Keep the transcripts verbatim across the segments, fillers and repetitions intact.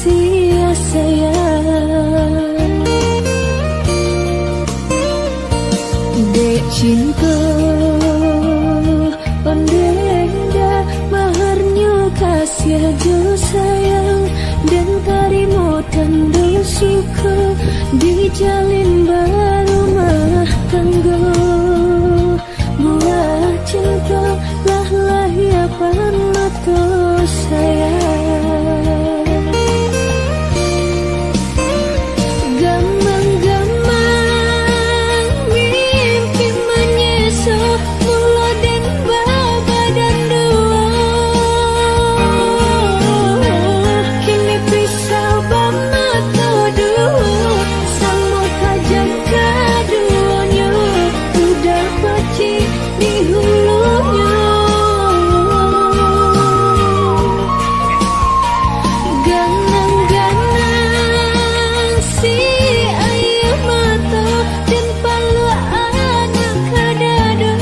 Sia sayang. Dek cinto, ondeh dah maharnyo kasiah jo sayang, den tarimo tando suko, dijalin barumah tanggo. Buah cinto lah lahia pan mato sayang. Gamang-gamang mimpi manyeso, mulo den babadan duo. Kini pisau bamato duo, samo tajam kaduonyo, udah pacik di hulunyo. Ganang-ganang si aia mato, den paluak anak ka dado.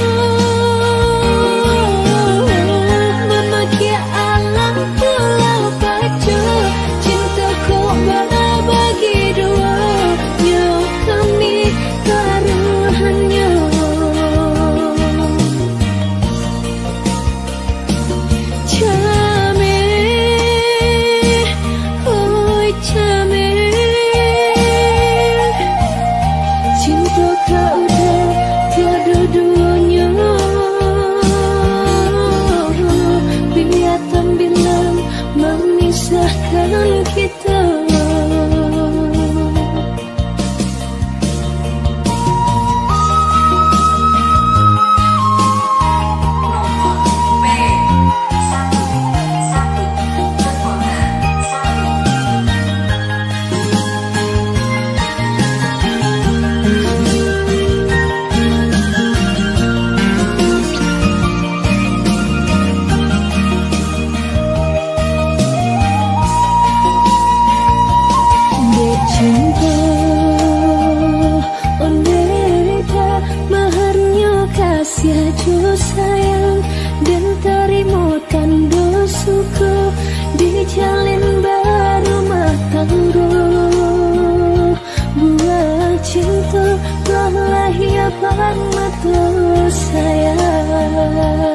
Mamakia alam pulau Paco, cinto kok babagi duo, nyo kami taruhannyo. Cameh, oi cameh, cinto ka udah tiado duonyo, bia tambilang mamisahkan kito. Dek cinto, ondeh dah maharnyo kasiah jo sayang, den tarimo tando suko, dijalin barumah tanggo. Buah cinto lah lahia pan mato sayang.